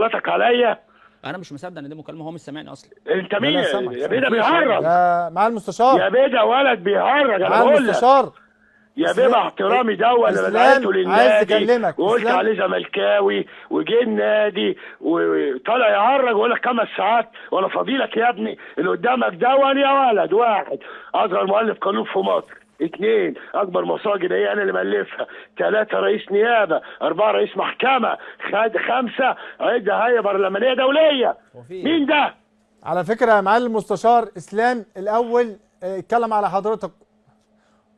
غلطك عليا. انا مش مصدق ان دي مكالمه، هو مش سامعني اصلا. انت لا، مين لا، سامع، يا بيه؟ ده سامع. بيهرج. يا مع يا المستشار، بيه ده ولد بيهرج، انا مع بقول لك المستشار. يا بيه مع احترامي ده انا إسلام دعيته عايز للنادي يكلمك. وقلت إسلام. عليه زملكاوي وجه النادي وطالع يهرج ويقول لك 5 ساعات وانا فضيلك يا ابني. اللي قدامك دون يا ولد، واحد اصغر مؤلف قانون في مصر، 2 اكبر موسوعة جنائية انا اللي مؤلفها، 3 رئيس نيابه، 4 رئيس محكمه، خد 5 عده هيئة برلمانية دولية. هو في إيه؟ مين ده؟ على فكرة يا معالي المستشار، اسلام الاول اتكلم على حضرتك،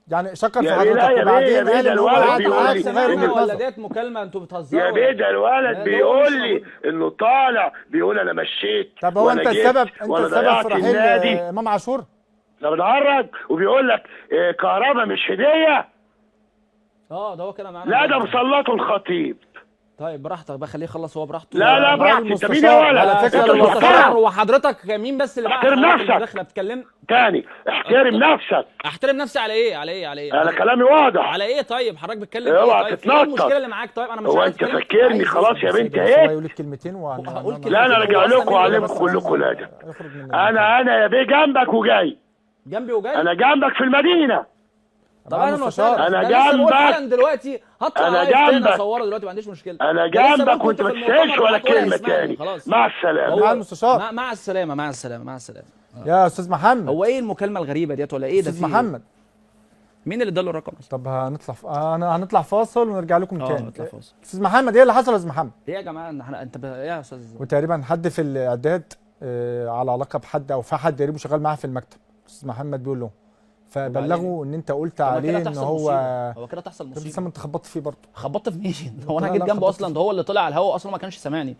يعني شكر في يا بيه، لا حضرتك يا بيه، يا وبعدين بيه، قال ده ان هو الولد قعد بيقول معاك لي وغير إن- وجهه ولا نظر. ديت مكالمه؟ انتوا بتهزروا يا بيه ده الولد لا، ده هو بيقول مش لي موجود. انه طالع بيقول انا مشيت طب هو وأنا انت جيت السبب، انت وأنا السبب ضيعت في رحيل النادي. امام عاشور؟ ده بنهرج وبيقول لك كهرباء مش هديه. اه ده هو كده معانا. لا ده مسلطه الخطيب. طيب براحتك بقى، خليه يخلص هو براحته. لا لا مع براحتي. انت مين يا المستشار. ولد؟ على فكرة انت المستشار المحترم. وحضرتك مين بس اللي بعت احترم حضرتك نفسك. المداخلة بتكلم؟ تاني احترم نفسك. احترم نفسي على ايه؟ على ايه؟ على ايه؟ انا كلامي واضح. على ايه؟ طيب حضرتك بتتكلم ايه؟ اوعى طيب في ايه تتنطط. المشكلة اللي معاك؟ طيب انا مش هو عارف انت أتكلم. فاكرني عايز خلاص يا بس بنت بس هو ايه؟ يقول الكلمتين هقول كلمتين. لا انا هو راجع أصلاً لكم مين وأعلمكم بس؟ كلكم الادب. يخرج من انا يا بيه جنبك وجاي، جنبي وجاي. انا جنبك في المدينة. طب مع اهلا المستشار. وسهلا. أنا ده لسه بقول جنبك. حالا دلوقتي هطلع أنا live تاني جنبك. اصوره دلوقتي، ما عنديش مشكلة. انا ده لسه جنبك بقول وانت كنت ما في المؤتمر تسالش ولا معاك ولا كلمة هيسمعني. تاني. خلاص. مع السلامة. هو مع المستشار. مع السلامة، مع السلامة، مع السلامة. يا استاذ محمد. هو ايه المكالمة الغريبة ديت ولا ايه ده؟ استاذ في إيه؟ محمد، مين اللي اداله الرقم اصلا؟ طب هنطلع انا هنطلع فاصل ونرجع لكم تاني. نطلع فاصل. استاذ محمد، ايه اللي حصل يا استاذ محمد؟ ايه يا جماعة ان احنا انت ايه يا استاذ؟ وتقريبا حد في الاعداد على علاقة بحد او في حد قريبه شغال معاه في المكتب، استاذ محمد بيقول له، فبلغه ان انت قلت طب ما عليه كده ان تحصل هو مصيبة. هو كده تحصل طب لسه مصيبة. ما انت خبطت فيه برضه. خبطت في مين؟ هو انا لا، جيت لا، جنبه خبطت اصلا؟ فيه. ده هو اللي طلع على الهوا اصلا ما كانش سامعني.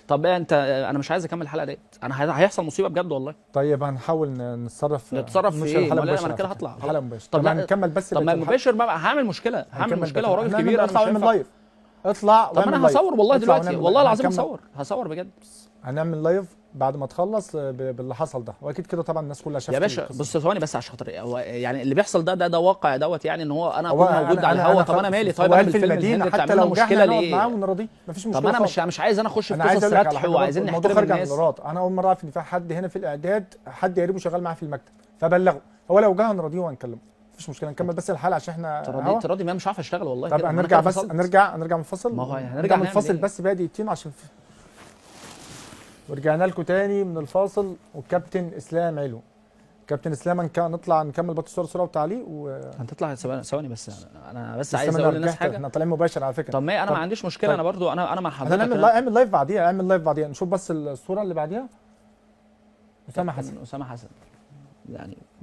طب إيه انت؟ انا مش عايز اكمل الحلقة ديت، انا هيحصل مصيبة بجد والله. طيب هنحاول نتصرف. نتصرف في ننشر ايه؟ الحلقة ما لا، ما مباشرة انا كده على فكرة. هطلع. الحلقة مباشرة. طب طب لا، هنكمل بس طب ما بقية الحلقة. المباشر بقى هعمل مشكلة، هعمل هنكمل مشكلة، بقية هو راجل الحلقة. كبير انا اطلع مش واعمل هينفع. live، اطلع طب انا واعمل live. هصور والله اطلع دلوقتي، ونعمل والله live. العظيم هنكمل. هصور بجد. هنعمل live بعد ما تخلص باللي حصل ده، واكيد كده طبعا الناس كلها شافت يا باشا القصة. بص ثواني بس عشان خاطر هو يعني اللي بيحصل ده واقع دوت، يعني ان هو انا هو اكون موجود على الهوا. طب انا مالي؟ طيب هو انا قال في بالفيلم المدينة الهندي حتى بتعمل لنا لو جه مشكلة احنا نقعد ليه؟ معاه ونراضيه، مفيش مشكلة طب انا خالص. مش عايز انا اخش في انا عايز قصص اقول لك على ردح حاجة وعايزين برضه، الموضوع نحترم خارج عن الناس. الارادة. انا اول مرة اعرف ان في حد هنا في الاعداد حد قريبه شغال معاه في المكتب، فبلغه. هو لو جه هنراضيه وهنكلمه، مفيش مشكلة. نكمل بس الحلقة عشان احنا تراضي هوا. تراضي، ما أنا مش عارف اشتغل والله طب كده. ما أنا هنرجع كده بس فصلت. هنرجع من الفصل. ما هو هنرجع نرجع من نعمل الفاصل إيه؟ بس بقى دقيقتين عشان ورجعنا لكم تاني من الفاصل والكابتن اسلام علو. كابتن اسلام نطلع نكمل بطل الصورة سرعة وتعليق و هتطلع ثواني بس انا بس لسه عايز ما اقول للناس رجعت، حاجة. احنا طالعين مباشر على فكرة. طب ما انا طب- ما عنديش مشكلة، طيب. انا برضو انا مع حضرتك. هنعمل live، اعمل live بعديها، اعمل live بعديها، نشوف بس الصورة اللي بعديها. اسامة حسن. اسامة حسن يعني.